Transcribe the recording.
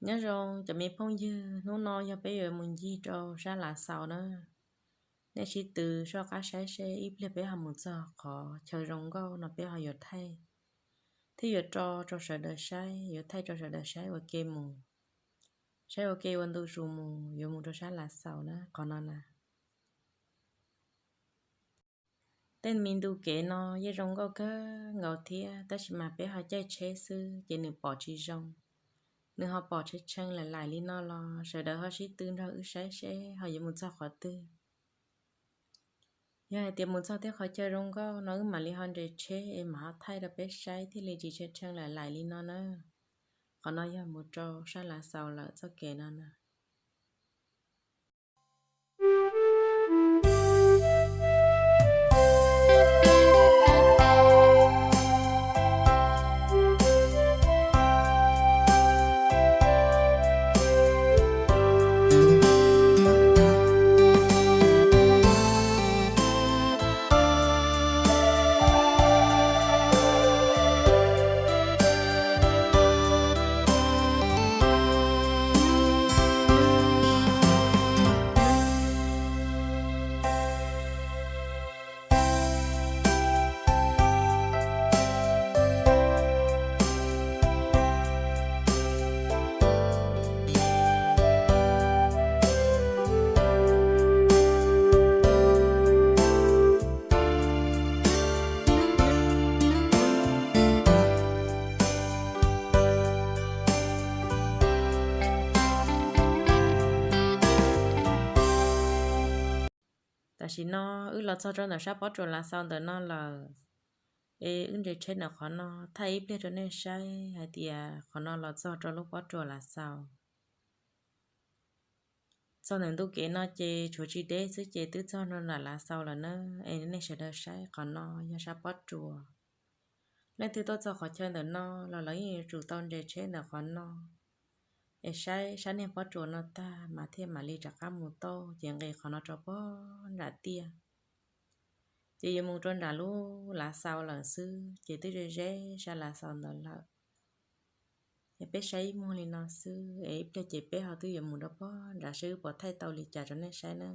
Nyob zoo cov me phooj ywg, hnub no yog peb yuav mus ncig rau sab Lav Xaus na. Nej sib tw soj qab saib seb ib pliag peb ho mus txog qhov chaw zoo nkauj no peb ho yuav thaij, thiab yuav tso rau sawv daws saib, yuav thaij rau sawv daws saib ua ke mus, saib ua ke ua ntu zus mus, yuav mus rau sab Lav Xaus na, qhov no na. Tej me ntu kev no yeej zoo nkauj kawg nkaus thiab, tab sis mas peb ho caij tsheb xwb ces nws pom tsis zoo, nws ho pom tshee tshee laim laim li no los sawv daws ho sib tw nrog wb saib seb ho yuav mus txog qhov twg. Yog hais tias mus txog tej qhov chaw zoo nkauj no wb mam li ho nres tsheb es mam ho thaij rau peb saib thiaj li tsis tshee tshee laim laim li no na. Qhov no yog mus rau sab Lav Xaus lawm txoj kev no na. Tam sim no wb los txog rau ntawm sab pob tsuas Lav Xaus ntawm no lawm, es wb nres tsheb ntawm qhov no thaij ib pliag rau nej saib hais tias qhov no los txog rau lub pob tsuas Lav Xaus. Txog ntawm ntu kev no ces tshuav tsis deb xwb ces twb txog nram Lav Xaus lawm na. Es nej sawv daws saib, qhov no yog sab pob tsuas. Leej twg tuaj txog qhov chaw ntawm no los lawv yeej yuav tsum tau nres tsheb ntawm qhov no es saib sab niag pob tsuas no tag mas thiaj mam li rov qab mus tau, ces nqis qhov no rau pog nram tiaj. Ces yuav mus rau nram lub Lav Xaus lawm xwb, ces twb ze ze sab Lav Xaus ntawd lawm. Es peb saib ib muag li no xwb, es ib pliag ces peb ho twb yuav mus rau pog nram seb wb puas thaij tau li cas rau nej saib na.